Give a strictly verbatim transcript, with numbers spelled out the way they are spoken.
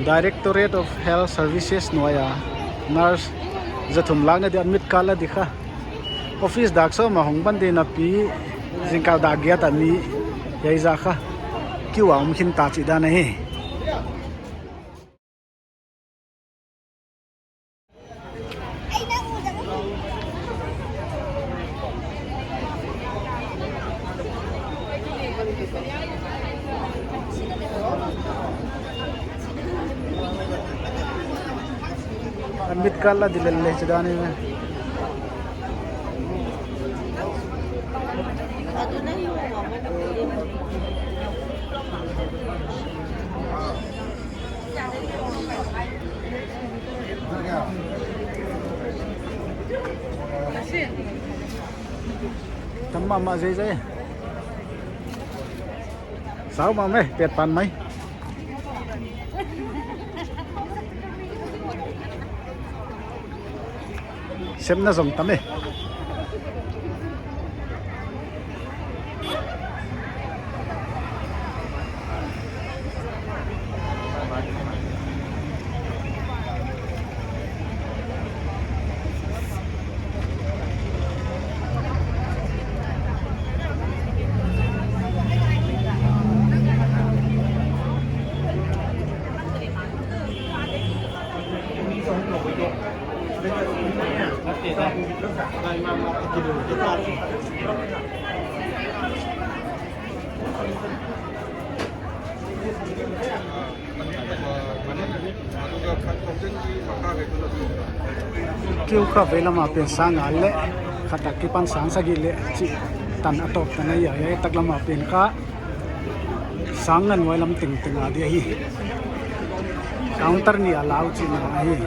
Directorate of Health Services nuai a nurse za thum lakna di admit kal a di kha. Office dak sawm a hong ban di napi, zingkal dak giat a mi hiai za kha queue a om khin ta chih dan ahi. Admit kal a di lel le chih dan ahi. Tam mahmah zeizei. Sau mah me, pet pan mai. Semna zong tam e. Queue kha vei lam a pen sang nga leh khat a kipan sang sagih leh chih tan a tawp tan ahi a, hiai tak lam a pen kha sang nga nuai lam tengteng a di ahi. Counter nih a lau chihna ahi.